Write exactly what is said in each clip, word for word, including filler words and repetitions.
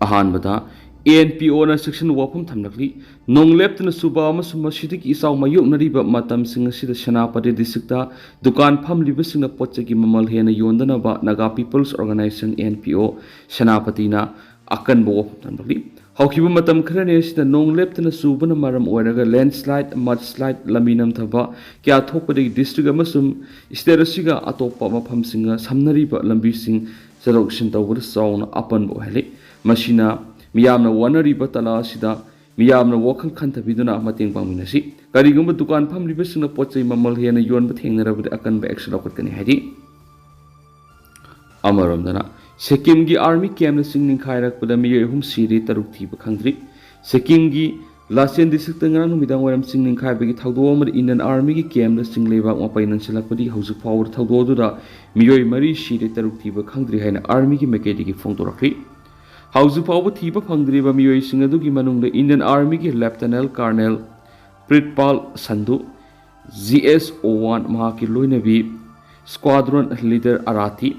ꯑꯍꯥꯟꯕꯗ, ꯑꯦ ꯑꯦꯟ ꯄꯤ ꯑꯣꯅ ꯆꯦꯛꯁꯤꯟ ꯋꯥꯐꯝ ꯊꯝꯂꯛꯂꯤ꯫ ꯅꯣꯡ ꯂꯦꯞꯇꯅ ꯆꯨꯕ ꯑꯃꯁꯨꯡ ꯃꯁꯤꯗꯒꯤ ꯏꯆꯥꯎ ꯃꯥꯌꯣꯛꯅꯔꯤꯕ ꯃꯇꯝꯁꯤꯡ ꯑꯁꯤꯗ ꯁꯦꯅꯥꯄꯇꯤ ꯗꯤꯁꯇ꯭ꯔꯤꯛꯇ ꯗꯨꯀꯥꯟ ꯐꯝꯂꯤꯕꯁꯤꯡꯅ ꯄꯣꯠ ꯆꯩꯒꯤ ꯃꯃꯜ ꯍꯦꯟꯅ ꯌꯣꯟꯗꯅꯕ Naga peoples organisation, A N P O, ꯁꯦꯅꯥꯄꯇꯤꯅ ꯑꯀꯟꯕ ꯋꯥꯐꯝ ꯊꯝꯂꯛꯂꯤ꯫ ꯍꯧꯈꯤꯕ ꯃꯇꯝ ꯈꯔꯅꯤ ꯑꯁꯤꯗ ꯅꯣꯡ ꯂꯦꯞꯇꯅ ꯆꯨꯕꯅ ꯃꯔꯝ ꯑꯣꯏꯔꯒ ꯂꯦꯟꯁ꯭ꯂꯥꯏꯗ, ꯃꯗꯁ꯭ꯂꯥꯏꯗ, ꯂꯝꯕꯤ ꯅꯝꯊꯕ ꯀꯌꯥ ꯊꯣꯛꯄꯗꯒꯤ ꯗꯤꯁꯇ꯭ꯔꯤꯛ ꯑꯃꯁꯨꯡ ꯁ꯭ꯇꯦꯠ ꯑꯁꯤꯒ ꯑꯇꯣꯞꯄ ꯃꯐꯝꯁꯤꯡꯒ ꯁꯝꯅꯔꯤꯕ ꯂꯝꯕꯤꯁꯤꯡ ꯆꯠꯊꯣꯛ ꯆꯠꯁꯤꯟ ꯇꯧꯕꯗ ꯆꯥꯎꯅ ꯑꯄꯟꯕ ꯑꯣꯏꯍꯜꯂꯤ꯫ ꯃꯁꯤꯅ ꯃꯤꯌꯥꯝꯅ ꯋꯥꯅꯔꯤꯕ ꯇꯥꯟꯖꯥ ꯑꯁꯤꯗ ꯃꯤꯌꯥꯝꯅ ꯋꯥꯈꯜ ꯈꯟꯊꯕꯤꯗꯨꯅ ꯃꯇꯦꯡ ꯄꯥꯡꯃꯤꯟꯅꯁꯤ꯫ ꯀꯔꯤꯒꯨꯝꯕ ꯗꯨꯀꯥꯟ ꯐꯝꯂꯤꯕꯁꯤꯡꯅ ꯄꯣꯠ ꯆꯩ ꯃꯃꯜ ꯍꯦꯟꯅ ꯌꯣꯟꯕ ꯊꯦꯡꯅꯔꯕꯗꯤ ꯑꯀꯟꯕ ꯑꯦꯛꯁꯟ ꯂꯧꯈꯠꯀꯅꯤ ꯍꯥꯏꯔꯤ꯫ ꯑꯃꯔꯣꯝꯗꯅ, ꯁꯤꯛꯀꯤꯝꯒꯤ ꯑꯥꯔꯃꯤ ꯀꯦꯝꯅ ꯆꯤꯡ ꯅꯤꯡꯈꯥꯏꯔꯛꯄꯗ ꯃꯤꯑꯣꯏ ꯑꯍꯨꯝ ꯁꯤꯔꯦ, ꯇꯔꯨꯛ ꯊꯤꯕ ꯈꯪꯗ꯭ꯔꯤ꯫ ꯁꯤꯛꯀꯤꯝꯒꯤ ꯂꯥꯆꯦꯟ ꯗꯤꯁꯇ꯭ꯔꯤꯛꯇ ꯉꯔꯥꯡ ꯅꯨꯃꯤꯗꯥꯡ ꯋꯥꯏꯔꯝ ꯆꯤꯡ ꯅꯤꯡꯈꯥꯏꯕꯒꯤ ꯊꯧꯗꯣꯛ ꯑꯃꯗ ꯏꯟꯗꯤꯌꯟ ꯑꯥꯔꯃꯤꯒꯤ ꯀꯦꯝꯗ ꯆꯤꯡ ꯂꯩꯕꯥꯛ ꯃꯄꯩ ꯅꯟꯁꯤꯜꯂꯛꯄꯗꯒꯤ ꯍꯧꯖꯤꯛ ꯐꯥꯎꯕꯗ ꯊꯧꯗꯣꯛ ꯑꯗꯨꯗ ꯃꯤꯑꯣꯏ ꯃꯔꯤ ꯁꯤꯔꯦ, ꯇꯔꯨꯛ ꯊꯤꯕ ꯈꯪꯗ꯭ꯔꯤ ꯍꯥꯏꯅ ꯑꯥꯔꯃꯤꯒꯤ ꯃꯥꯏꯀꯩꯗꯒꯤ ꯐꯣꯡꯗꯣꯔꯛꯈ꯭ꯔꯤ꯫ ꯍꯧꯖꯤꯛ ꯐꯥꯎꯕ ꯊꯤꯕ ꯐꯪꯗ꯭ꯔꯤꯕ ꯃꯤꯑꯣꯏꯁꯤꯡ ꯑꯗꯨꯒꯤ ꯃꯅꯨꯡꯗ ꯏꯟꯗꯤꯌꯟ ꯑꯥꯔꯃꯤꯒꯤ ꯂꯦꯐꯇꯤꯅꯦꯟ ꯀꯔꯅꯦꯜ ꯄ꯭ꯔꯤꯠꯄꯥꯜ ꯁꯟꯙꯨ, ꯖꯤ ꯑꯦꯁ ꯑꯣ ꯋꯥꯟ, ꯃꯍꯥꯛꯀꯤ ꯂꯣꯏꯅꯕꯤ, ꯁ꯭ꯀ꯭ꯋꯥꯗ꯭ꯔꯣꯟ ꯂꯤꯗꯔ ꯑꯔꯥꯊꯤ,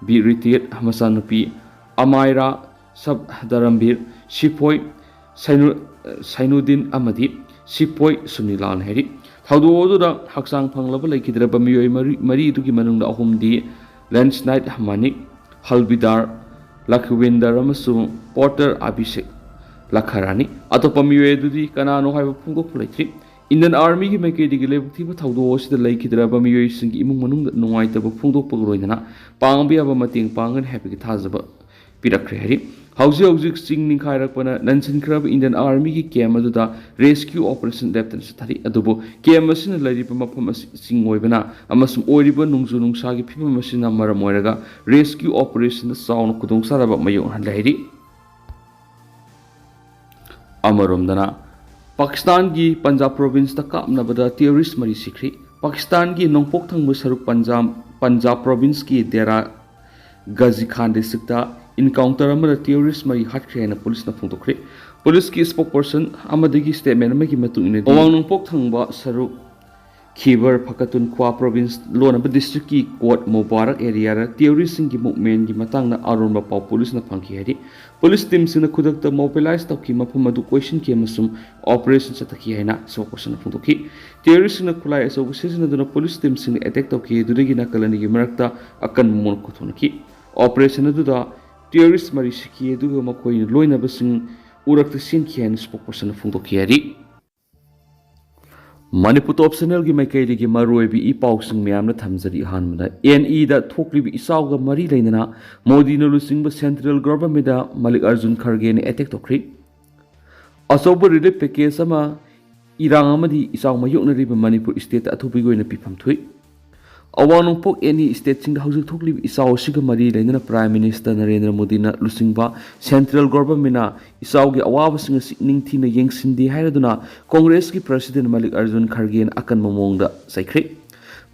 ꯕꯤ ꯔꯤꯇꯤꯌꯦꯠ ꯃꯆꯥꯅꯨꯄꯤ ꯑꯃꯥꯏꯔꯥ ꯁꯕꯗꯔꯝꯕꯤꯔ, ꯁꯤꯄꯣꯏ ꯁꯩꯅꯨ-, ꯁꯩꯅꯨꯗꯤꯟ ꯑꯃꯗꯤ ꯁꯤꯄꯣꯏ ꯁꯨꯅꯤꯂꯥꯜ ꯍꯥꯏꯔꯤ꯫ ꯊꯧꯗꯣꯛ ꯑꯗꯨꯗ ꯍꯛꯆꯥꯡ ꯐꯪꯂꯕ ꯂꯩꯈꯤꯗ꯭ꯔꯕ ꯃꯤꯑꯣꯏ ꯃꯔꯤ, ꯃꯔꯤ ꯑꯗꯨꯒꯤ ꯃꯅꯨꯡꯗ ꯑꯍꯨꯝꯗꯤ ꯂꯦꯟꯁꯅꯥꯏꯠ ꯃꯅꯤꯛ, ꯍꯜꯕꯤꯗꯥꯔ, ꯂꯈꯋꯤꯟꯗꯔ ꯑꯃꯁꯨꯡ ꯄꯣꯔꯇꯔ ꯑꯚꯤꯁꯦꯛ ꯂꯈꯔꯥꯅꯤ꯫ ꯑꯇꯣꯞꯄ ꯃꯤꯑꯣꯏ ꯑꯗꯨꯗꯤ ꯀꯅꯥꯅꯣ ꯍꯥꯏꯕ ꯐꯣꯡꯗꯣꯛꯄ ꯂꯩꯇ꯭ꯔꯤ꯫ ꯏꯟꯗꯤꯌꯟ ꯑꯥꯔꯃꯤꯒꯤ ꯃꯥꯏꯀꯩꯗꯒꯤ ꯂꯥꯏꯕꯛ ꯊꯤꯕ ꯊꯧꯗꯣꯛ ꯑꯁꯤꯗ ꯂꯩꯈꯤꯗ꯭ꯔꯕ ꯃꯤꯑꯣꯏꯁꯤꯡꯒꯤ ꯏꯃꯨꯡ ꯃꯅꯨꯡꯗ ꯅꯨꯡꯉꯥꯏꯇꯕ ꯐꯣꯡꯗꯣꯛꯄꯒ ꯂꯣꯏꯅꯅ ꯄꯥꯡꯕ ꯌꯥꯕ ꯃꯇꯦꯡ ꯄꯥꯡꯒꯅꯤ ꯍꯥꯏꯕꯒꯤ ꯊꯥꯖꯕ ꯄꯤꯔꯛꯈ꯭ꯔꯦ ꯍꯥꯏꯔꯤ꯫ ꯍꯧꯖꯤꯛ ꯍꯧꯖꯤꯛ ꯆꯤꯡ ꯅꯤꯡꯈꯥꯏꯔꯛꯄꯅ ꯅꯟꯁꯤꯟꯈ꯭ꯔꯕ ꯏꯟꯗꯤꯌꯟ ꯑꯥꯔꯃꯤꯒꯤ ꯀꯦꯝ ꯑꯗꯨꯗ ꯔꯦꯁꯀ꯭ꯌꯨ ꯑꯣꯄꯔꯦꯁꯟ ꯂꯦꯞꯇꯅ ꯆꯠꯊꯔꯤ꯫ ꯑꯗꯨꯕꯨ ꯀꯦꯝ ꯑꯁꯤꯅ ꯂꯩꯔꯤꯕ ꯃꯐꯝ ꯑꯁꯤ ꯆꯤꯡ ꯑꯣꯏꯕꯅ ꯑꯃꯁꯨꯡ ꯑꯣꯏꯔꯤꯕ ꯅꯣꯡꯖꯨ ꯅꯨꯡꯁꯥꯒꯤ ꯐꯤꯕꯝ ꯑꯁꯤꯅ ꯃꯔꯝ ꯑꯣꯏꯔꯒ ꯔꯦꯁꯀ꯭ꯌꯨ ꯑꯣꯄꯔꯦꯁꯟꯗ ꯆꯥꯎꯅ ꯈꯨꯗꯣꯡꯆꯥꯗꯕ ꯃꯥꯌꯣꯛꯅꯍꯜꯂꯦ ꯍꯥꯏꯔꯤ꯫ ꯑꯃꯔꯣꯝꯗꯅ, ꯄꯥꯀꯤꯁꯇꯥꯟꯒꯤ ꯄꯟꯖꯥꯕ ꯄ꯭ꯔꯣꯚꯤꯟꯁꯇ ꯀꯥꯞꯅꯕꯗ ꯇꯦꯔꯣꯔꯤꯁ ꯃꯔꯤ ꯁꯤꯈ꯭ꯔꯤ꯫ ꯄꯥꯀꯤꯁꯇꯥꯟꯒꯤ ꯅꯣꯡꯄꯣꯛ ꯊꯪꯕ ꯁꯔꯨꯛ ꯄꯟꯖꯥꯕ, ꯄꯟꯖꯥꯕ ꯄ꯭ꯔꯣꯚꯤꯟꯁꯀꯤ ꯗꯦꯔꯥ ꯒꯥꯖꯤ ꯈꯥꯟ ꯗꯤꯁꯇ꯭ꯔꯤꯛꯇ ꯏꯟꯀꯥꯎꯟꯇꯔ ꯑꯃꯗ ꯇꯦꯔꯣꯔꯤꯁ ꯃꯔꯤ ꯍꯥꯠꯈ꯭ꯔꯦ ꯍꯥꯏꯅ ꯄꯨꯂꯤꯁꯅ ꯐꯣꯡꯗꯣꯛꯈ꯭ꯔꯦ꯫ ꯄꯨꯂꯤꯁꯀꯤ ꯁ꯭ꯄꯣꯛꯄꯔꯁꯟ ꯑꯃꯗꯒꯤ ꯁ꯭ꯇꯦꯠꯃꯦꯟ ꯑꯃꯒꯤ ꯃꯇꯨꯡ ꯏꯟꯅꯗꯤ, ꯑꯋꯥꯡ ꯅꯣꯡꯄꯣꯛ ꯊꯪꯕ ꯁꯔꯨꯛ ꯈꯤꯕꯔ ꯐꯀꯇꯨꯟꯈ꯭ꯋꯥ ꯄ꯭ꯔꯣꯚꯤꯟꯁ ꯂꯣꯟꯅꯕ ꯗꯤꯁꯇ꯭ꯔꯤꯛꯀꯤ ꯀꯣꯠ ꯃꯨꯕꯥꯔꯛ ꯑꯦꯔꯤꯌꯥꯗ ꯇꯦꯔꯣꯔꯤꯁꯁꯤꯡꯒꯤ ꯃꯨꯚꯃꯦꯟꯒꯤ ꯃꯇꯥꯡꯗ ꯑꯔꯣꯟꯕ ꯄꯥꯎ ꯄꯨꯂꯤꯁꯅ ꯐꯪꯈꯤ ꯍꯥꯏꯔꯤ꯫ ꯄꯨꯂꯤꯁ ꯇꯤꯝꯁꯤꯡꯅ ꯈꯨꯗꯛꯇ ꯃꯣꯕꯤꯂꯥꯏꯁ ꯇꯧꯈꯤ, ꯃꯐꯝ ꯑꯗꯨ ꯀꯣꯏꯁꯤꯟꯈꯤ ꯑꯃꯁꯨꯡ ꯑꯣꯄꯔꯦꯁꯟ ꯆꯠꯊꯈꯤ ꯍꯥꯏꯅ ꯁ꯭ꯄꯣꯛꯄꯔꯁꯟꯅ ꯐꯣꯡꯗꯣꯛꯈꯤ꯫ ꯇꯦꯔꯣꯔꯤꯁꯁꯤꯡꯅ ꯈꯨꯠꯂꯥꯏ ꯑꯆꯧꯕ ꯁꯤꯖꯤꯟꯅꯗꯨꯅ ꯄꯨꯂꯤꯁ ꯇꯤꯝꯁꯤꯡꯅ ꯑꯦꯇꯦꯛ ꯇꯧꯈꯤ꯫ ꯑꯗꯨꯗꯒꯤ ꯅꯥꯀꯜ ꯑꯅꯤꯒꯤ ꯃꯔꯛꯇ ꯑꯀꯟꯕ ꯃꯑꯣꯡ ꯊꯣꯛꯅꯈꯤ꯫ ꯑꯣꯄꯔꯦꯁꯟ ꯑꯗꯨꯗ ꯇꯦꯔꯣꯔꯤꯁ ꯃꯔꯤ ꯁꯤꯈꯤ, ꯑꯗꯨꯒ ꯃꯈꯣꯏꯅ ꯂꯣꯏꯅꯕꯁꯤꯡ ꯎꯔꯛꯇ ꯆꯦꯟꯈꯤ ꯍꯥꯏꯅ ꯁ꯭ꯄꯣꯛꯄꯔꯁꯟꯅ ꯐꯣꯡꯗꯣꯛꯈꯤ ꯍꯥꯏꯔꯤ꯫ ꯃꯅꯤꯄꯨꯔ ꯇꯣꯞ ꯆꯦꯅꯦꯜꯒꯤ ꯃꯥꯏꯀꯩꯗꯒꯤ ꯃꯔꯨꯑꯣꯏꯕ ꯏ ꯄꯥꯎꯁꯤꯡ ꯃꯌꯥꯝꯅ ꯊꯝꯖꯔꯤ꯫ ꯑꯍꯥꯟꯕꯗ, ꯑꯦꯟ ꯏꯗ ꯊꯣꯛꯂꯤꯕ ꯏꯆꯥꯎꯒ ꯃꯔꯤ ꯂꯩꯅꯅ ꯃꯣꯗꯤꯅ ꯂꯨꯆꯤꯡꯕ ꯁꯦꯟꯇ꯭ꯔꯦꯜ ꯒꯚꯔꯟꯃꯦꯟꯗ ꯃꯂꯤꯛ ꯑꯔꯖꯨꯟ ꯈꯔꯒꯦꯅ ꯑꯦꯇꯦꯛ ꯇꯧꯈ꯭ꯔꯤ꯫ ꯑꯆꯧꯕ ꯔꯤꯂꯤꯐ ꯄꯦꯀꯦꯖ ꯑꯃ ꯏꯔꯥꯡ ꯑꯃꯗꯤ ꯏꯆꯥꯎ ꯃꯥꯌꯣꯛꯅꯔꯤꯕ ꯃꯅꯤꯄꯨꯔ ꯁ꯭ꯇꯦꯠꯇ ꯑꯊꯨꯕꯒꯤ ꯑꯣꯏꯅ ꯄꯤꯐꯝ ꯊꯣꯛꯏ꯫ ꯑꯋꯥꯡ ꯅꯣꯡꯄꯣꯛ ꯑꯦꯟ ꯏ ꯁ꯭ꯇꯦꯠꯁꯤꯡꯗ ꯍꯧꯖꯤꯛ ꯊꯣꯛꯂꯤꯕ ꯏꯆꯥꯎ ꯑꯁꯤꯒ ꯃꯔꯤ ꯂꯩꯅꯅ ꯄ꯭ꯔꯥꯏꯝ ꯃꯤꯅꯤꯁꯇꯔ ꯅꯔꯦꯟꯗ꯭ꯔ ꯃꯣꯗꯤꯅ ꯂꯨꯆꯤꯡꯕ ꯁꯦꯟꯇ꯭ꯔꯦꯜ ꯒꯣꯚꯔꯟꯃꯦꯟꯅ ꯏꯆꯥꯎꯒꯤ ꯑꯋꯥꯕꯁꯤꯡ ꯑꯁꯤ ꯅꯤꯡꯊꯤꯅ ꯌꯦꯡꯁꯤꯟꯗꯦ ꯍꯥꯏꯔꯗꯨꯅ ꯀꯣꯡꯒ꯭ꯔꯦꯁꯀꯤ ꯄ꯭ꯔꯁꯤꯗꯦꯟ ꯃꯂꯤꯛ ꯑꯔꯖꯨꯟ ꯈꯔꯒꯦꯅ ꯑꯀꯟꯕ ꯃꯑꯣꯡꯗ ꯆꯩꯈ꯭ꯔꯦ꯫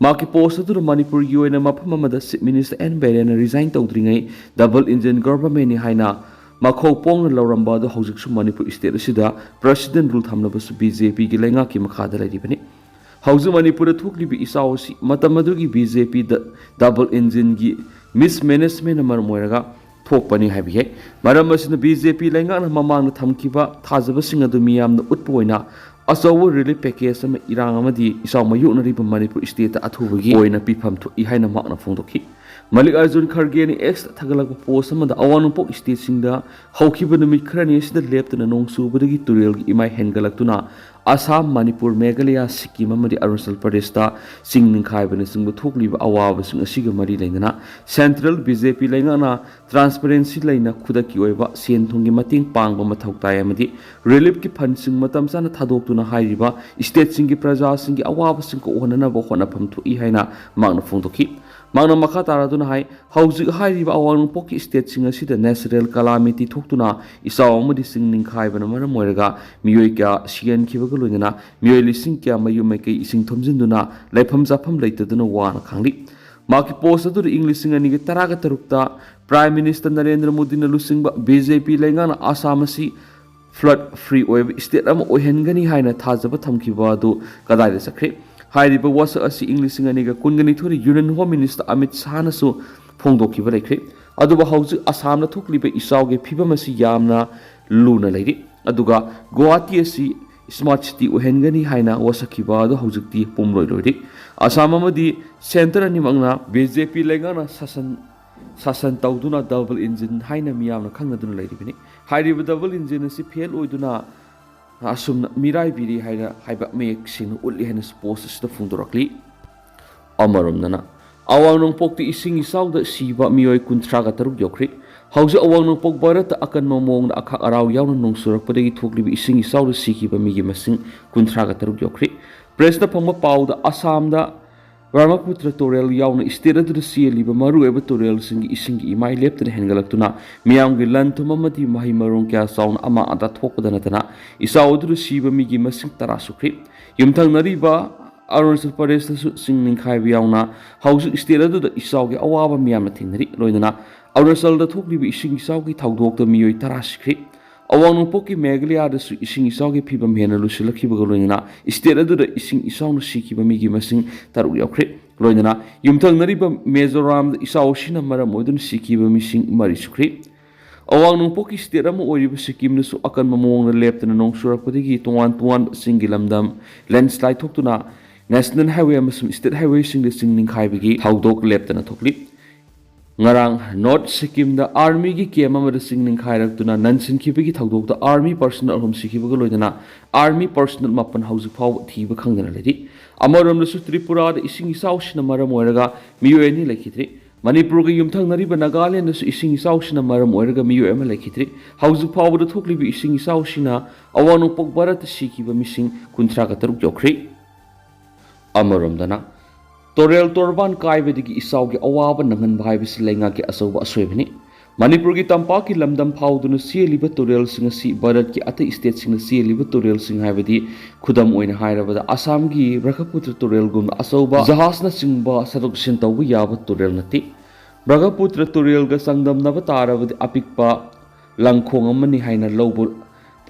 ꯃꯍꯥꯛꯀꯤ ꯄꯣꯁ ꯑꯗꯨꯗ ꯃꯅꯤꯄꯨꯔꯒꯤ ꯑꯣꯏꯅ ꯃꯐꯝ ꯑꯃꯗ ꯆꯤꯐ ꯃꯤꯅꯤꯁꯇꯔ ꯑꯦꯟ ꯕꯤꯔꯦꯟꯅ ꯔꯤꯖꯥꯏꯟ ꯇꯧꯗ꯭ꯔꯤꯉꯩ ꯗꯕꯜ ꯏꯟꯖꯤꯟ ꯒꯣꯚꯔꯟꯃꯦꯟꯠꯅꯤ ꯍꯥꯏꯅ ꯃꯈꯧ ꯄꯣꯡꯅ ꯂꯧꯔꯝꯕ ꯑꯗꯨ ꯍꯧꯖꯤꯛꯁꯨ ꯃꯅꯤꯄꯨꯔ ꯁ꯭ꯇꯦꯠ ꯑꯁꯤꯗ ꯄ꯭ꯔꯁꯤꯗꯦꯟ ꯔꯨꯜ ꯊꯝꯂꯕꯁꯨ ꯕꯤ ꯖꯦ ꯄꯤꯒꯤ ꯂꯩꯉꯥꯛꯀꯤ ꯃꯈꯥꯗ ꯂꯩꯔꯤꯕꯅꯤ꯫ ꯍꯧꯖꯤꯛ ꯃꯅꯤꯄꯨꯔꯗ ꯊꯣꯛꯂꯤꯕ ꯏꯆꯥꯎ ꯑꯁꯤ ꯃꯇꯝ ꯑꯗꯨꯒꯤ ꯕꯤ ꯖꯦ ꯄꯤ ꯗ-, ꯗꯕꯜ ꯏꯟꯖꯤꯟꯒꯤ ꯃꯤꯁꯃꯦꯅꯦꯖꯃꯦꯟꯠꯅ ꯃꯔꯝ ꯑꯣꯏꯔꯒ ꯊꯣꯛꯄꯅꯤ ꯍꯥꯏꯕ ꯌꯥꯏ꯫ ꯃꯔꯝ ꯑꯁꯤꯅ ꯕꯤ ꯖꯦ ꯄꯤ ꯂꯩꯉꯥꯛꯅ ꯃꯃꯥꯡꯗ ꯊꯝꯈꯤꯕ ꯊꯥꯖꯕꯁꯤꯡ ꯑꯗꯨ ꯃꯤꯌꯥꯝꯅ ꯎꯠꯄ ꯑꯣꯏꯅ ꯑꯆꯧꯕ ꯔꯤꯂꯤꯐ ꯄꯦꯀꯦꯖ ꯑꯃ ꯏꯔꯥꯡ ꯑꯃꯗꯤ ꯏꯆꯥꯎ ꯃꯥꯌꯣꯛꯅꯔꯤꯕ ꯃꯅꯤꯄꯨꯔ ꯁ꯭ꯇꯦꯠꯇ ꯑꯊꯨꯕꯒꯤ ꯑꯣꯏꯅ ꯄꯤꯐꯝ ꯊꯣꯛꯏ ꯍꯥꯏꯅ ꯃꯍꯥꯛꯅ ꯐꯣꯡꯗꯣꯛꯈꯤ꯫ ꯃꯂꯤꯛ ꯑꯔꯖꯨꯟ ꯈꯔꯒꯦꯅ ꯑꯦꯛꯁꯇ ꯊꯥꯒꯠꯂꯛꯄ ꯄꯣꯁ ꯑꯃꯗ ꯑꯋꯥꯡ ꯅꯣꯡꯄꯣꯛ ꯁ꯭ꯇꯦꯠꯁꯤꯡꯗ ꯍꯧꯈꯤꯕ ꯅꯨꯃꯤꯠ ꯈꯔꯅꯤ ꯑꯁꯤꯗ ꯂꯦꯞꯇꯅ ꯅꯣꯡ ꯆꯨꯕꯗꯒꯤ ꯇꯨꯔꯦꯜꯒꯤ ꯏꯃꯥꯏ ꯍꯦꯟꯒꯠꯂꯛꯇꯨꯅ ꯑꯁꯥꯝ, ꯃꯅꯤꯄꯨꯔ, ꯃꯦꯘꯥꯂꯌꯥ, ꯁꯤꯛꯀꯤꯝ ꯑꯃꯗꯤ ꯑꯔꯨꯅꯥꯆꯜ ꯄ꯭ꯔꯗꯦꯁꯇ ꯆꯤꯡ ꯅꯤꯡꯈꯥꯏꯕꯅꯆꯤꯡꯕ ꯊꯣꯛꯂꯤꯕ ꯑꯋꯥꯕꯁꯤꯡ ꯑꯁꯤꯒ ꯃꯔꯤ ꯂꯩꯅꯅ ꯁꯦꯟꯇ꯭ꯔꯦꯜ ꯕꯤ ꯖꯦ ꯄꯤ ꯂꯩꯉꯥꯛꯅ ꯇ꯭ꯔꯥꯟꯁꯄꯔꯦꯟꯁꯤ ꯂꯩꯅ ꯈꯨꯗꯛꯀꯤ ꯑꯣꯏꯕ ꯁꯦꯟ ꯊꯨꯝꯒꯤ ꯃꯇꯦꯡ ꯄꯥꯡꯕ ꯃꯊꯧ ꯇꯥꯏ ꯑꯃꯗꯤ ꯔꯤꯂꯤꯐꯀꯤ ꯐꯟꯁꯤꯡ ꯃꯇꯝ ꯆꯥꯅ ꯊꯥꯗꯣꯛꯇꯨꯅ ꯍꯥꯏꯔꯤꯕ ꯁ꯭ꯇꯦꯠꯁꯤꯡꯒꯤ ꯄ꯭ꯔꯖꯥꯁꯤꯡꯒꯤ ꯑꯋꯥꯕꯁꯤꯡ ꯀꯣꯛꯍꯟꯅꯅꯕ ꯍꯣꯠꯅꯐꯝ ꯊꯣꯛꯏ ꯍꯥꯏꯅ ꯃꯍꯥꯛꯅ ꯐꯣꯡꯗꯣꯛꯈꯤ꯫ ꯃꯍꯥꯛꯅ ꯃꯈꯥ ꯇꯥꯔꯗꯨꯅ ꯍꯥꯏ, ꯍꯧꯖꯤꯛ ꯍꯥꯏꯔꯤꯕ ꯑꯋꯥꯡ ꯅꯣꯡꯄꯣꯛꯀꯤ ꯁ꯭ꯇꯦꯠꯁꯤꯡ ꯑꯁꯤꯗ ꯅꯦꯆꯔꯦꯜ ꯀꯂꯥꯃꯤꯇꯤ ꯊꯣꯛꯇꯨꯅ ꯏꯆꯥꯎ ꯑꯃꯗꯤ ꯆꯤꯡ ꯅꯤꯡꯈꯥꯏꯕꯅ ꯃꯔꯝ ꯑꯣꯏꯔꯒ ꯃꯤꯑꯣꯏ ꯀꯌꯥ ꯁꯤꯍꯟꯈꯤꯕꯒ ꯂꯣꯏꯅꯅ ꯃꯤꯑꯣꯏ ꯂꯤꯁꯤꯡ ꯀꯌꯥ ꯃꯌꯨꯝ ꯃꯩꯀꯩ ꯏꯁꯤꯡ ꯊꯨꯝꯖꯤꯟꯗꯨꯅ ꯂꯩꯐꯝ ꯆꯥꯐꯝ ꯂꯩꯇꯗꯨꯅ ꯋꯥꯅ ꯈꯥꯡꯂꯤ꯫ ꯃꯍꯥꯛꯀꯤ ꯄꯣꯁ ꯑꯗꯨꯗ ꯏꯪ ꯂꯤꯁꯤꯡ ꯑꯅꯤꯒ ꯇꯔꯥꯒ ꯇꯔꯨꯛꯇ ꯄ꯭ꯔꯥꯏꯝ ꯃꯤꯅꯤꯁꯇꯔ ꯅꯔꯦꯟꯗ꯭ꯔ ꯃꯣꯗꯤꯅ ꯂꯨꯆꯤꯡꯕ ꯕꯤ ꯖꯦ ꯄꯤ ꯂꯩꯉꯥꯛꯅ ꯑꯁꯥꯝ ꯑꯁꯤ ꯐ꯭ꯂꯗ ꯐ꯭ꯔꯤ ꯑꯣꯏꯕ ꯁ꯭ꯇꯦꯠ ꯑꯃ ꯑꯣꯏꯍꯟꯒꯅꯤ ꯍꯥꯏꯅ ꯊꯥꯖꯕ ꯊꯝꯈꯤꯕ ꯑꯗꯨ ꯀꯗꯥꯏꯗ ꯆꯠꯈ꯭ꯔꯦ? ꯍꯥꯏꯔꯤꯕ ꯋꯥꯁꯛ ꯑꯁꯤ ꯏꯪ ꯂꯤꯁꯤꯡ ꯑꯅꯤꯒ ꯀꯨꯟꯒ ꯅꯤꯊꯣꯏꯗ Union Home Minister ꯑꯃꯤꯠ ꯁꯥꯍꯅꯁꯨ ꯐꯣꯡꯗꯣꯛꯈꯤꯕ ꯂꯩꯈ꯭ꯔꯦ꯫ ꯑꯗꯨꯕꯨ ꯍꯧꯖꯤꯛ ꯑꯁꯥꯝꯗ ꯊꯣꯛꯂꯤꯕ ꯏꯆꯥꯎꯒꯤ ꯐꯤꯕꯝ ꯑꯁꯤ ꯌꯥꯝꯅ ꯂꯨꯅ ꯂꯩꯔꯤ꯫ ꯑꯗꯨꯒ ꯒꯨꯋꯥꯍꯥꯇꯤ ꯑꯁꯤ smart city ꯑꯣꯏꯍꯟꯒꯅꯤ ꯍꯥꯏꯅ ꯋꯥꯁꯛꯈꯤꯕ ꯑꯗꯨ ꯍꯧꯖꯤꯛꯇꯤ ꯄꯨꯝꯂꯣꯏ ꯂꯣꯏꯔꯦ꯫ ꯑꯁꯥꯝ ꯑꯃꯗꯤ centre ꯑꯅꯤꯃꯛꯅ B J P ꯂꯩꯉꯥꯛꯅ ꯁꯥꯁꯟ ꯁꯥꯁꯟ ꯇꯧꯗꯨꯅ double engine ꯍꯥꯏꯅ ꯃꯤꯌꯥꯝꯅ ꯈꯪꯅꯗꯨꯅ ꯂꯩꯔꯤꯕꯅꯤ꯫ ꯍꯥꯏꯔꯤꯕ double engine ꯑꯁꯤ fail ꯑꯣꯏꯗꯨꯅ ꯑꯁꯨꯝꯅ ꯃꯤꯔꯥꯏꯕꯤꯔꯤ ꯍꯥꯏꯅ ꯍꯥꯏꯕ ꯃꯌꯦꯛ ꯁꯦꯡꯅ ꯎꯠꯂꯤ ꯍꯥꯏꯅ post ꯑꯁꯤꯗ ꯐꯣꯡꯗꯣꯔꯛꯂꯤ꯫ ꯑꯃꯔꯣꯝꯗꯅ, ꯑꯋꯥꯡ ꯅꯣꯡꯄꯣꯛꯇ ꯏꯁꯤꯡ ꯏꯆꯥꯎꯗ ꯁꯤꯕ ꯃꯤꯑꯣꯏ ꯀꯨꯟꯊ꯭ꯔꯥꯒ ꯇꯔꯨꯛ ꯌꯧꯈ꯭ꯔꯦ꯫ ꯍꯧꯖꯤꯛ ꯑꯋꯥꯡ ꯅꯣꯡꯄꯣꯛ ꯚꯥꯔꯠꯇ ꯑꯀꯟꯕ ꯃꯑꯣꯡꯗ ꯑꯈꯥꯛ ꯑꯔꯥꯎ ꯌꯥꯎꯅ ꯅꯣꯡ ꯆꯨꯔꯛꯄꯗꯒꯤ ꯊꯣꯛꯂꯤꯕ ꯏꯁꯤꯡ ꯏꯆꯥꯎꯗ ꯁꯤꯈꯤꯕ ꯃꯤꯒꯤ ꯃꯁꯤꯡ ꯀꯨꯟꯊ꯭ꯔꯥꯒ ꯇꯔꯨꯛ ꯌꯧꯈ꯭ꯔꯦ꯫ Press ꯇ ꯐꯪꯕ ꯄꯥꯎꯗ, ꯑꯁꯥꯝꯗ ꯕ꯭ꯔꯍ꯭ꯃꯄꯨꯇ꯭ꯔ ꯇꯨꯔꯦꯜ ꯌꯥꯎꯅ state ꯑꯗꯨꯗ ꯆꯦꯜꯂꯤꯕ ꯃꯔꯨꯑꯣꯏꯕ ꯇꯨꯔꯦꯜꯁꯤꯡꯒꯤ ꯏꯁꯤꯡꯒꯤ ꯏꯃꯥꯏ ꯂꯦꯞꯇꯅ ꯍꯦꯟꯒꯠꯂꯛꯇꯨꯅ ꯃꯤꯌꯥꯝꯒꯤ ꯂꯟ ꯊꯨꯝ ꯑꯃꯗꯤ ꯃꯍꯩ ꯃꯔꯣꯡ ꯀꯌꯥ ꯆꯥꯎꯅ ꯑꯃꯥ ꯑꯇꯥ ꯊꯣꯛꯄꯗ ꯅꯠꯇꯅ, ꯏꯆꯥꯎ ꯑꯗꯨꯗ ꯁꯤꯕ ꯃꯤꯒꯤ ꯃꯁꯤꯡ ꯇꯔꯥ ꯁꯨꯈ꯭ꯔꯦ꯫ ꯌꯨꯝꯊꯪꯅꯔꯤꯕ ꯑꯔꯨꯅꯥꯆꯜ ꯄ꯭ꯔꯗꯦꯁꯇꯁꯨ ꯆꯤꯡ ꯅꯤꯡꯈꯥꯏꯕ ꯌꯥꯎꯅ ꯍꯧꯖꯤꯛ state ꯑꯗꯨꯗ ꯏꯆꯥꯎꯒꯤ ꯑꯋꯥꯕ ꯃꯤꯌꯥꯝꯅ ꯊꯦꯡꯅꯔꯤ꯫ ꯂꯣꯏꯅꯅ ꯑꯔꯨꯅꯥꯆꯜꯗ ꯊꯣꯛꯂꯤꯕ ꯏꯁꯤꯡ ꯏꯆꯥꯎꯒꯤ ꯊꯧꯗꯣꯛꯇ ꯃꯤꯑꯣꯏ ꯇꯔꯥ ꯁꯤꯈ꯭ꯔꯦ꯫ ꯑꯋꯥꯡ ꯅꯣꯡꯄꯣꯛꯀꯤ ꯃꯦꯘꯥꯂꯌꯥꯗꯁꯨ ꯏꯁꯤꯡ ꯏꯆꯥꯎꯒꯤ ꯐꯤꯕꯝ ꯍꯦꯟꯅ ꯂꯨꯁꯤꯜꯂꯛꯈꯤꯕꯒ ꯂꯣꯏꯅꯅ state ꯑꯗꯨꯗ ꯏꯁꯤꯡ ꯏꯆꯥꯎꯅ ꯁꯤꯈꯤꯕ ꯃꯤꯒꯤ ꯃꯁꯤꯡ ꯇꯔꯨꯛ ꯌꯧꯈ꯭ꯔꯦ꯫ ꯂꯣꯏꯅꯅ ꯌꯨꯝꯊꯪꯅꯔꯤꯕ ꯃꯤꯖꯣꯔꯥꯝꯗ ꯏꯆꯥꯎ ꯑꯁꯤꯅ ꯃꯔꯝ ꯑꯣꯏꯗꯨꯅ ꯁꯤꯈꯤꯕ ꯃꯤꯁꯤꯡ ꯃꯔꯤ ꯁꯨꯈ꯭ꯔꯦ꯫ ꯑꯋꯥꯡ ꯅꯣꯡꯄꯣꯛꯀꯤ state ꯑꯃ ꯑꯣꯏꯔꯤꯕ ꯁꯤꯛꯀꯤꯝꯗꯁꯨ ꯑꯀꯟꯕ ꯃꯑꯣꯡꯗ ꯂꯦꯞꯇꯅ ꯅꯣꯡ ꯆꯨꯔꯛꯄꯗꯒꯤ ꯇꯣꯉꯥꯟ ꯇꯣꯉꯥꯟꯕ ꯆꯤꯡꯒꯤ ꯂꯝꯗꯝ landslide ꯊꯣꯛꯇꯨꯅ national highway ꯑꯃꯁꯨꯡ state highwayꯁꯤꯡꯗ ꯆꯤꯡ ꯅꯤꯡꯈꯥꯏꯕꯒꯤ ꯊꯧꯗꯣꯛ ꯂꯦꯞꯇꯅ ꯊꯣꯛꯂꯤ꯫ ꯉꯔꯥꯡ North ꯁꯤꯛꯀꯤꯝꯗ armyꯒꯤ camp ꯑꯃꯗ ꯆꯤꯡ ꯅꯤꯡꯈꯥꯏꯔꯛꯇꯨꯅ ꯅꯟꯁꯤꯟꯈꯤꯕꯒꯤ ꯊꯧꯗꯣꯛꯇ army personnel ꯑꯍꯨꯝ ꯁꯤꯈꯤꯕꯒ ꯂꯣꯏꯅꯅ army personnel ꯃꯥꯄꯟ ꯍꯧꯖꯤꯛ ꯐꯥꯎꯕ ꯊꯤꯕ ꯈꯪꯗꯅ ꯂꯩꯔꯤ꯫ ꯑꯃꯔꯣꯝꯗꯁꯨ ꯇ꯭ꯔꯤꯄꯨꯔꯥꯗ ꯏꯁꯤꯡ ꯏꯆꯥꯎꯁꯤꯅ ꯃꯔꯝ ꯑꯣꯏꯔꯒ ꯃꯤꯑꯣꯏ ꯑꯅꯤ ꯂꯩꯈꯤꯗ꯭ꯔꯤ꯫ ꯃꯅꯤꯄꯨꯔꯒ ꯌꯨꯝꯊꯪꯅꯔꯤꯕ ꯅꯥꯒꯥꯂꯦꯟꯗꯁꯨ ꯏꯁꯤꯡ ꯏꯆꯥꯎꯁꯤꯅ ꯃꯔꯝ ꯑꯣꯏꯔꯒ ꯃꯤꯑꯣꯏ ꯑꯃ ꯂꯩꯈꯤꯗ꯭ꯔꯤ꯫ ꯍꯧꯖꯤꯛ ꯐꯥꯎꯕꯗ ꯊꯣꯛꯂꯤꯕ ꯏꯁꯤꯡ ꯏꯆꯥꯎꯁꯤꯅ ꯑꯋꯥꯡ ꯅꯣꯡꯄꯣꯛ ꯚꯥꯔꯠꯇ ꯁꯤꯈꯤꯕ ꯃꯤꯁꯤꯡ ꯀꯨꯟꯊ꯭ꯔꯥꯒ ꯇꯔꯨꯛ ꯌꯧꯈ꯭ꯔꯦ꯫ ꯑꯃꯔꯣꯝꯗꯅ, ꯇꯨꯔꯦꯜ ꯇꯣꯔꯕꯥꯟ ꯀꯥꯏꯕꯗꯒꯤ ꯏꯆꯥꯎꯒꯤ ꯑꯋꯥꯕ ꯅꯪꯍꯟꯕ ꯍꯥꯏꯕꯁꯤ ꯂꯩꯉꯥꯛꯀꯤ ꯑꯆꯧꯕ ꯑꯁꯣꯏꯕꯅꯤ꯫ ꯃꯅꯤꯄꯨꯔꯒꯤ ꯇꯝꯄꯥꯛꯀꯤ ꯂꯝꯗꯝ ꯐꯥꯎꯗꯨꯅ ꯆꯦꯜꯂꯤꯕ ꯇꯨꯔꯦꯜꯁꯤꯡ ꯑꯁꯤ ꯚꯥꯔꯠꯀꯤ ꯑꯇꯩ stateꯁꯤꯡꯅ ꯆꯦꯜꯂꯤꯕ ꯇꯨꯔꯦꯜꯁꯤꯡ, ꯍꯥꯏꯕꯗꯤ ꯈꯨꯗꯝ ꯑꯣꯏꯅ ꯍꯥꯏꯔꯕꯗ ꯑꯁꯥꯝꯒꯤ ꯕ꯭ꯔꯍ꯭ꯃꯄꯨꯇ꯭ꯔ ꯇꯨꯔꯦꯜꯒꯨꯝꯅ ꯑꯆꯧꯕ ꯖꯍꯥꯖꯅꯆꯤꯡꯕ ꯆꯠꯊꯣꯛ ꯆꯠꯁꯤꯟ ꯇꯧꯕ ꯌꯥꯕ ꯇꯨꯔꯦꯜ ꯅꯠꯇꯦ꯫ ꯕ꯭ꯔꯍ꯭ꯃꯄꯨꯇ꯭ꯔ ꯇꯨꯔꯦꯜꯒ ꯆꯥꯡꯗꯝꯅꯕ ꯇꯥꯔꯕꯗꯤ ꯑꯄꯤꯛꯄ ꯂꯪꯈꯣꯡ ꯑꯃꯅꯤ ꯍꯥꯏꯅ ꯂꯧꯕ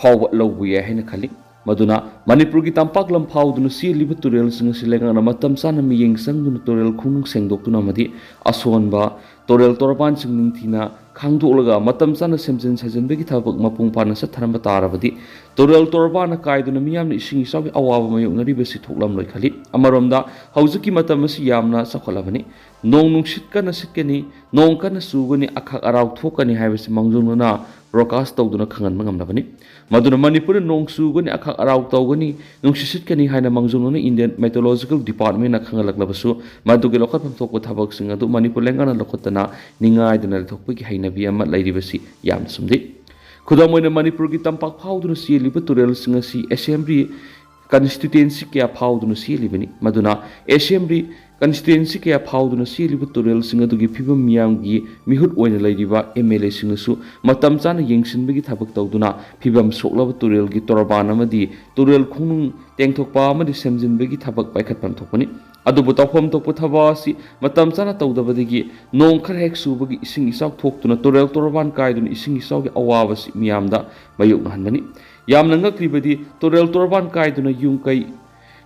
ꯐꯥꯎꯕ ꯂꯧꯕ ꯌꯥꯏ ꯍꯥꯏꯅ ꯈꯜꯂꯤ꯫ ꯃꯗꯨꯅ ꯃꯅꯤꯄꯨꯔꯒꯤ ꯇꯝꯄꯥꯛ ꯂꯝ ꯐꯥꯎꯗꯨꯅ ꯆꯦꯜꯂꯤꯕ ꯇꯨꯔꯦꯜꯁꯤꯡ ꯑꯁꯤ ꯂꯩꯉꯥꯛꯅ ꯃꯇꯝ ꯆꯥꯅ ꯃꯤꯠꯌꯦꯡ ꯆꯪꯗꯨꯅ ꯇꯨꯔꯦꯜ ꯈꯣꯡꯅꯨꯡ ꯁꯦꯡꯗꯣꯛꯇꯨꯅ ꯑꯃꯗꯤ ꯑꯁꯣꯟꯕ ꯇꯨꯔꯦꯜ ꯇꯣꯔꯕꯥꯟꯁꯤꯡ ꯅꯤꯡꯊꯤꯅ ꯈꯪꯗꯣꯛꯂꯒ ꯃꯇꯝ ꯆꯥꯅ ꯁꯦꯝꯖꯤꯟ ꯁꯥꯖꯤꯟꯕꯒꯤ ꯊꯕꯛ ꯃꯄꯨꯡ ꯐꯥꯅ ꯆꯠꯊꯔꯝꯕ ꯇꯥꯔꯕꯗꯤ ꯇꯨꯔꯦꯜ ꯇꯣꯔꯕꯥꯟꯅ ꯀꯥꯏꯗꯨꯅ ꯃꯤꯌꯥꯝꯅ ꯏꯁꯤꯡ ꯏꯆꯥꯎꯒꯤ ꯑꯋꯥꯕ ꯃꯥꯌꯣꯛꯅꯔꯤꯕꯁꯤ ꯊꯣꯛꯂꯝꯂꯣꯏ ꯈꯜꯂꯤ꯫ ꯑꯃꯔꯣꯝꯗ ꯍꯧꯖꯤꯛꯀꯤ ꯃꯇꯝ ꯑꯁꯤ ꯌꯥꯝꯅ ꯆꯥꯎꯈꯠꯂꯕꯅꯤ꯫ ꯅꯣꯡ ꯅꯨꯡꯁꯤꯠ ꯀꯟꯅ ꯁꯤꯠꯀꯅꯤ, ꯅꯣꯡ ꯀꯟꯅ ꯆꯨꯒꯅꯤ, ꯑꯈꯥꯛ ꯑꯔꯥꯎ ꯊꯣꯛꯀꯅꯤ ꯍꯥꯏꯕꯁꯤ ꯃꯥꯡꯖꯧꯅꯅ ꯕ꯭ꯔꯣꯗꯀꯥꯁ ꯇꯧꯗꯨꯅ ꯈꯪꯍꯟꯕ ꯉꯝꯂꯕꯅꯤ꯫ ꯃꯗꯨꯅ ꯃꯅꯤꯄꯨꯔꯗ ꯅꯣꯡ ꯆꯨꯒꯅꯤ, ꯑꯈꯥꯛ ꯑꯔꯥꯎ ꯇꯧꯒꯅꯤ, ꯅꯨꯡꯁꯤꯠ ꯁꯤꯠꯀꯅꯤ ꯍꯥꯏꯅ ꯃꯥꯡꯖꯧꯅꯅ ꯏꯟꯗꯤꯌꯟ ꯃꯦꯇꯣꯂꯣꯖꯤꯀꯦꯜ ꯗꯤꯄꯥꯔꯠꯃꯦꯟꯅ ꯈꯪꯍꯜꯂꯛꯂꯕꯁꯨ ꯃꯗꯨꯒꯤ ꯂꯧꯈꯠꯐꯝ ꯊꯣꯛꯄ ꯊꯕꯛꯁꯤꯡ ꯑꯗꯨ ꯃꯅꯤꯄꯨꯔ ꯂꯩꯉꯥꯛꯅ ꯂꯧꯈꯠꯇꯅ ꯅꯤꯡꯉꯥꯏꯗꯅ ꯂꯩꯊꯣꯛꯄꯒꯤ ꯍꯩꯅꯕꯤ ꯑꯃ ꯂꯩꯔꯤꯕꯁꯤ ꯌꯥꯝꯅ ꯆꯨꯝꯗꯦ꯫ ꯈꯨꯗꯝ ꯑꯣꯏꯅ ꯃꯅꯤꯄꯨꯔꯒꯤ ꯇꯝꯄꯥꯛ ꯐꯥꯎꯗꯨꯅ ꯆꯦꯜꯂꯤꯕ ꯇꯨꯔꯦꯜꯁꯤꯡ ꯑꯁꯤ ꯑꯦꯁꯦꯝꯕ꯭ꯂꯤ ꯀꯟꯁꯇꯤꯇ꯭ꯋꯦꯟꯁꯤ ꯀꯌꯥ ꯐꯥꯎꯗꯨꯅ ꯆꯦꯜꯂꯤꯕꯅꯤ꯫ ꯃꯗꯨꯅ ꯑꯦꯁꯦꯝꯕ꯭ꯂꯤ ꯀꯟꯁꯇꯤꯇ꯭ꯋꯦꯟꯁꯤ ꯀꯌꯥ ꯐꯥꯎꯗꯨꯅ ꯆꯦꯜꯂꯤꯕ ꯇꯨꯔꯦꯜꯁꯤꯡ ꯑꯗꯨꯒꯤ ꯐꯤꯕꯝ ꯃꯤꯌꯥꯝꯒꯤ ꯃꯤꯍꯨꯠ ꯑꯣꯏꯅ ꯂꯩꯔꯤꯕ ꯑꯦꯝ ꯑꯦꯜ ꯑꯦꯁꯤꯡꯅꯁꯨ ꯃꯇꯝ ꯆꯥꯅ ꯌꯦꯡꯁꯤꯟꯕꯒꯤ ꯊꯕꯛ ꯇꯧꯗꯨꯅ ꯐꯤꯕꯝ ꯁꯣꯛꯂꯕ ꯇꯨꯔꯦꯜꯒꯤ ꯇꯣꯔꯕꯥꯟ ꯑꯃꯗꯤ ꯇꯨꯔꯦꯜ ꯈꯣꯡꯅꯨꯡ ꯇꯦꯡꯊꯣꯛꯄ ꯑꯃꯗꯤ ꯁꯦꯝꯖꯤꯟꯕꯒꯤ ꯊꯕꯛ ꯄꯥꯏꯈꯠꯐꯝ ꯊꯣꯛꯄꯅꯤ꯫ ꯑꯗꯨꯕꯨ ꯇꯧꯐꯝ ꯊꯣꯛꯄ ꯊꯕꯛ ꯑꯁꯤ ꯃꯇꯝ ꯆꯥꯅ ꯇꯧꯗꯕꯗꯒꯤ ꯅꯣꯡ ꯈꯔ ꯍꯦꯛ ꯆꯨꯕꯒꯤ ꯏꯁꯤꯡ ꯏꯆꯥꯎ ꯊꯣꯛꯇꯨꯅ ꯇꯨꯔꯦꯜ ꯇꯣꯔꯕꯥꯟ ꯀꯥꯏꯗꯨꯅ ꯏꯁꯤꯡ ꯏꯆꯥꯎꯒꯤ ꯑꯋꯥꯕꯁꯤ ꯃꯤꯌꯥꯝꯗ ꯃꯥꯌꯣꯛꯅꯍꯟꯕꯅꯤ꯫ ꯌꯥꯝꯅ ꯉꯛꯂꯤꯕꯗꯤ ꯇꯨꯔꯦꯜ ꯇꯣꯔꯕꯥꯟ ꯀꯥꯏꯗꯨꯅ ꯌꯨꯝ ꯀꯩ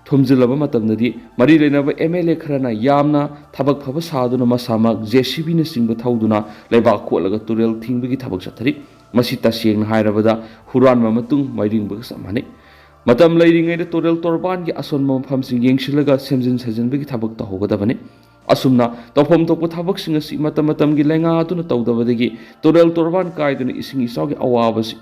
ꯊꯨꯝꯖꯤꯜꯂꯕ ꯃꯇꯝꯗꯗꯤ ꯃꯔꯤ ꯂꯩꯅꯕ ꯑꯦꯝ ꯑꯦꯜ ꯑꯦ ꯈꯔꯅ ꯌꯥꯝꯅ ꯊꯕꯛ ꯐꯕ ꯁꯥꯗꯨꯅ ꯃꯁꯥꯃꯛ ꯖꯦ ꯁꯤ ꯕꯤꯅꯆꯤꯡꯕ ꯊꯧꯗꯨꯅ ꯂꯩꯕꯥꯛ ꯀꯣꯠꯂꯒ ꯇꯨꯔꯦꯜ ꯊꯤꯡꯕꯒꯤ ꯊꯕꯛ ꯆꯠꯊꯔꯤ꯫ ꯃꯁꯤ ꯇꯁꯦꯡꯅ ꯍꯥꯏꯔꯕꯗ ꯍꯨꯔꯥꯟꯕ ꯃꯇꯨꯡ ꯃꯩꯔꯤꯡꯕꯒ ꯆꯞ ꯃꯥꯟꯅꯩ꯫ ꯃꯇꯝ ꯂꯩꯔꯤꯉꯩꯗ ꯇꯨꯔꯦꯜ ꯇꯣꯔꯕꯥꯟꯒꯤ ꯑꯁꯣꯟꯕ ꯃꯐꯝꯁꯤꯡ ꯌꯦꯡꯁꯤꯜꯂꯒ ꯁꯦꯝꯖꯤꯟ ꯁꯥꯖꯤꯟꯕꯒꯤ ꯊꯕꯛ ꯇꯧꯍꯧꯒꯗꯕꯅꯤ꯫ ꯑꯁꯨꯝꯅ ꯇꯧꯐꯝ ꯊꯣꯛꯄ ꯊꯕꯛꯁꯤꯡ ꯑꯁꯤ ꯃꯇꯝ ꯃꯇꯝꯒꯤ ꯂꯩꯉꯥꯛ ꯑꯗꯨꯅ ꯇꯧꯗꯕꯗꯒꯤ ꯇꯨꯔꯦꯜ ꯇꯣꯔꯕꯥꯟ ꯀꯥꯏꯗꯨꯅ ꯏꯁꯤꯡ ꯏꯆꯥꯎꯒꯤ ꯑꯋꯥꯕꯁꯤ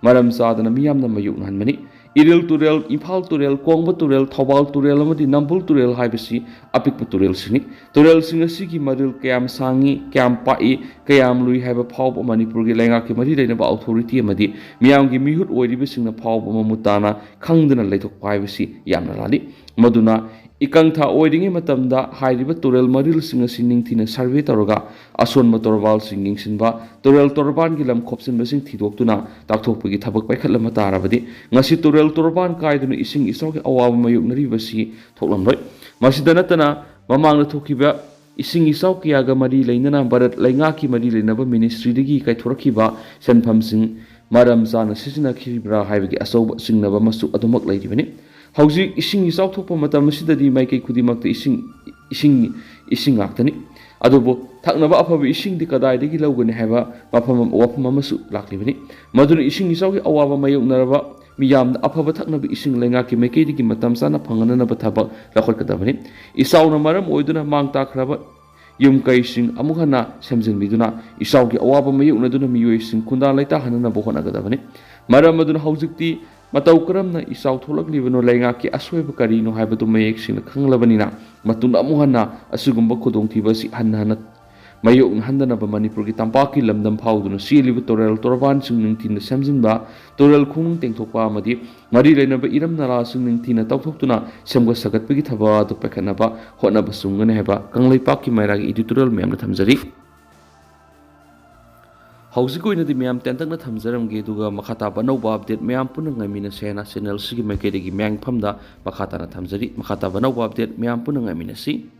ꯃꯔꯝ ꯆꯥꯗꯅ ꯃꯤꯌꯥꯝꯅ ꯃꯥꯌꯣꯛꯅꯍꯟꯕꯅꯤ꯫ ꯏꯔꯤꯜ ꯇꯨꯔꯦꯜ, ꯏꯝꯐꯥꯜ ꯇꯨꯔꯦꯜ, ꯀꯣꯡꯕ ꯇꯨꯔꯦꯜ, ꯊꯧꯕꯥꯜ ꯇꯨꯔꯦꯜ ꯑꯃꯗꯤ ꯅꯝꯕꯨꯜ ꯇꯨꯔꯦꯜ ꯍꯥꯏꯕꯁꯤ ꯑꯄꯤꯛꯄ ꯇꯨꯔꯦꯜꯁꯤꯡꯅꯤ꯫ ꯇꯨꯔꯦꯜꯁꯤꯡ ꯑꯁꯤꯒꯤ ꯃꯔꯤꯜ ꯀꯌꯥꯝ ꯁꯥꯡꯏ, ꯀꯌꯥꯝ ꯄꯥꯛꯏ, ꯀꯌꯥꯝ ꯂꯨꯏ ꯍꯥꯏꯕ ꯐꯥꯎꯕ ꯃꯅꯤꯄꯨꯔꯒꯤ ꯂꯩꯉꯥꯛꯀꯤ ꯃꯔꯤ ꯂꯩꯅꯕ ꯑꯣꯊꯣꯔꯤꯇꯤ ꯑꯃꯗꯤ ꯃꯤꯌꯥꯝꯒꯤ ꯃꯤꯍꯨꯠ ꯑꯣꯏꯔꯤꯕꯁꯤꯡꯅ ꯐꯥꯎꯕ ꯃꯃꯨꯠ ꯇꯥꯅ ꯈꯪꯗꯅ ꯂꯩꯊꯣꯛꯄ ꯍꯥꯏꯕꯁꯤ ꯌꯥꯝꯅ ꯂꯥꯜꯂꯤ꯫ ꯃꯗꯨꯅ ꯏꯀꯪ ꯊꯥ ꯑꯣꯏꯔꯤꯉꯩ ꯃꯇꯝꯗ ꯍꯥꯏꯔꯤꯕ ꯇꯨꯔꯦꯜ ꯃꯔꯤꯜꯁꯤꯡ ꯑꯁꯤ ꯅꯤꯡꯊꯤꯅ ꯁꯔꯚꯦ ꯇꯧꯔꯒ ꯑꯁꯣꯟꯕ ꯇꯣꯔꯕꯥꯜꯁꯤꯡ ꯌꯦꯡꯁꯤꯟꯕ, ꯇꯨꯔꯦꯜ ꯇꯣꯔꯕꯥꯟꯒꯤ ꯂꯝ ꯈꯣꯞꯆꯤꯟꯕꯁꯤꯡ ꯊꯤꯗꯣꯛꯇꯨꯅ ꯇꯥꯛꯊꯣꯛꯄꯒꯤ ꯊꯕꯛ ꯄꯥꯏꯈꯠꯂꯝꯕ ꯇꯥꯔꯕꯗꯤ ꯉꯁꯤ ꯇꯨꯔꯦꯜ ꯇꯣꯔꯕꯥꯟ ꯀꯥꯏꯗꯨꯅ ꯏꯁꯤꯡ ꯏꯆꯥꯎꯒꯤ ꯑꯋꯥꯕ ꯃꯥꯌꯣꯛꯅꯔꯤꯕꯁꯤ ꯊꯣꯛꯂꯝꯂꯣꯏ꯫ ꯃꯁꯤꯗ ꯅꯠꯇꯅ ꯃꯃꯥꯡꯗ ꯊꯣꯛꯈꯤꯕ ꯏꯁꯤꯡ ꯏꯆꯥꯎ ꯀꯌꯥꯒ ꯃꯔꯤ ꯂꯩꯅꯅ ꯚꯥꯔꯠ ꯂꯩꯉꯥꯛꯀꯤ ꯃꯔꯤ ꯂꯩꯅꯕ ꯃꯤꯅꯤꯁꯇ꯭ꯔꯤꯗꯒꯤ ꯀꯥꯏꯊꯣꯔꯛꯈꯤꯕ ꯁꯦꯟꯐꯝꯁꯤꯡ ꯃꯔꯝ ꯆꯥꯅ ꯁꯤꯖꯤꯟꯅꯈꯤꯕ꯭ꯔꯥ ꯍꯥꯏꯕꯒꯤ ꯑꯆꯧꯕ ꯆꯤꯡꯅꯕ ꯑꯃꯁꯨ ꯑꯗꯨꯃꯛ ꯂꯩꯔꯤꯕꯅꯤ꯫ ꯍꯧꯖꯤꯛ ꯏꯁꯤꯡ ꯏꯆꯥꯎ ꯊꯣꯛꯄ ꯃꯇꯝ ꯑꯁꯤꯗꯗꯤ ꯃꯥꯏꯀꯩ ꯈꯨꯗꯤꯡꯃꯛꯇ ꯏꯁꯤꯡ, ꯏꯁꯤꯡ, ꯏꯁꯤꯡ ꯉꯥꯛꯇꯅꯤ꯫ ꯑꯗꯨꯕꯨ ꯊꯛꯅꯕ ꯑꯐꯕ ꯏꯁꯤꯡꯗꯤ ꯀꯗꯥꯏꯗꯒꯤ ꯂꯧꯒꯅꯤ ꯍꯥꯏꯕ ꯃꯐꯝ, ꯋꯥꯐꯝ ꯑꯃꯁꯨ ꯂꯥꯛꯂꯤꯕꯅꯤ꯫ ꯃꯗꯨꯅ ꯏꯁꯤꯡ ꯏꯆꯥꯎꯒꯤ ꯑꯋꯥꯕ ꯃꯥꯌꯣꯛꯅꯔꯕ ꯃꯤꯌꯥꯝꯅ ꯑꯐꯕ ꯊꯛꯅꯕ ꯏꯁꯤꯡ ꯂꯩꯉꯥꯛꯀꯤ ꯃꯥꯏꯀꯩꯗꯒꯤ ꯃꯇꯝ ꯆꯥꯅ ꯐꯪꯍꯟꯅꯕ ꯊꯕꯛ ꯂꯧꯈꯠꯀꯗꯕꯅꯤ꯫ ꯏꯆꯥꯎꯅ ꯃꯔꯝ ꯑꯣꯏꯗꯨꯅ ꯃꯥꯡ ꯇꯥꯛꯈ꯭ꯔꯕ ꯌꯨꯝ ꯀꯩꯁꯤꯡ ꯑꯃꯨꯛ ꯍꯟꯅ ꯁꯦꯝꯖꯤꯟꯕꯤꯗꯨꯅ ꯏꯆꯥꯎꯒꯤ ꯑꯋꯥꯕ ꯃꯥꯌꯣꯛꯅꯗꯨꯅ ꯃꯤꯑꯣꯏꯁꯤꯡ ꯈꯨꯟꯗꯥ ꯂꯩꯇꯥꯍꯟꯅꯅꯕ ꯍꯣꯠꯅꯒꯗꯕꯅꯤ꯫ ꯃꯔꯝ ꯑꯗꯨꯅ ꯍꯧꯖꯤꯛꯇꯤ ꯃꯇꯧ ꯀꯔꯝꯅ ꯏꯆꯥꯎ ꯊꯣꯛꯂꯛꯂꯤꯕꯅꯣ, ꯂꯩꯉꯥꯛꯀꯤ ꯑꯁꯣꯏꯕ ꯀꯔꯤꯅꯣ ꯍꯥꯏꯕꯗꯨ ꯃꯌꯦꯛ ꯁꯦꯡꯅ ꯈꯪꯂꯕꯅꯤꯅ, ꯃꯇꯨꯡꯗ ꯑꯃꯨꯛ ꯍꯟꯅ ꯑꯁꯤꯒꯨꯝꯕ ꯈꯨꯗꯣꯡꯊꯤꯕ ꯑꯁꯤ ꯍꯟꯅ ꯍꯟꯅ ꯃꯥꯌꯣꯛꯅꯍꯟꯗꯅꯕ ꯃꯅꯤꯄꯨꯔꯒꯤ ꯇꯝꯄꯥꯛꯀꯤ ꯂꯝꯗꯝ ꯐꯥꯎꯗꯨꯅ ꯆꯦꯜꯂꯤꯕ ꯇꯨꯔꯦꯜ ꯇꯣꯔꯕꯥꯟꯁꯤꯡ ꯅꯤꯡꯊꯤꯅ ꯁꯦꯝꯖꯤꯟꯕ, ꯇꯨꯔꯦꯜ ꯈꯣꯡꯅꯨꯡ ꯇꯦꯡꯊꯣꯛꯄ ꯑꯃꯗꯤ ꯃꯔꯤ ꯂꯩꯅꯕ ꯏꯔꯝ ꯅꯂꯥꯁꯤꯡ ꯅꯤꯡꯊꯤꯅ ꯇꯧꯊꯣꯛꯇꯨꯅ ꯁꯦꯝꯒꯠ ꯁꯥꯒꯠꯄꯒꯤ ꯊꯕꯛ ꯑꯗꯨ ꯄꯥꯏꯈꯠꯅꯕ ꯍꯣꯠꯅꯕ ꯆꯪꯒꯅꯤ ꯍꯥꯏꯕ ꯀꯪꯂꯩꯄꯥꯛꯀꯤ ꯃꯩꯔꯥꯒꯤ editorial ꯃꯌꯥꯝꯗ ꯊꯝꯖꯔꯤ꯫ ꯍꯧꯖꯤꯛꯀꯤ ꯑꯣꯏꯅꯗꯤ ꯃꯌꯥꯝ ꯇꯦꯟꯇꯛꯅ ꯊꯝꯖꯔꯝꯒꯦ, ꯑꯗꯨꯒ ꯃꯈꯥ ꯇꯥꯕ ꯑꯅꯧꯕ update ꯃꯌꯥꯝ ꯄꯨꯟꯅ ꯉꯥꯏꯃꯤꯟꯅꯁꯦ ꯍꯥꯏꯅ channel ꯑꯁꯤꯒꯤ ꯃꯥꯏꯀꯩꯗꯒꯤ ꯃꯌꯥꯝꯒꯤ ꯐꯝꯗ ꯃꯈꯥ ꯇꯥꯅ ꯊꯝꯖꯔꯤ꯫ ꯃꯈꯥ ꯇꯥꯕ ꯑꯅꯧꯕ update ꯃꯌꯥꯝ ꯄꯨꯟꯅ ꯉꯥꯏꯃꯤꯟꯅꯁꯤ꯫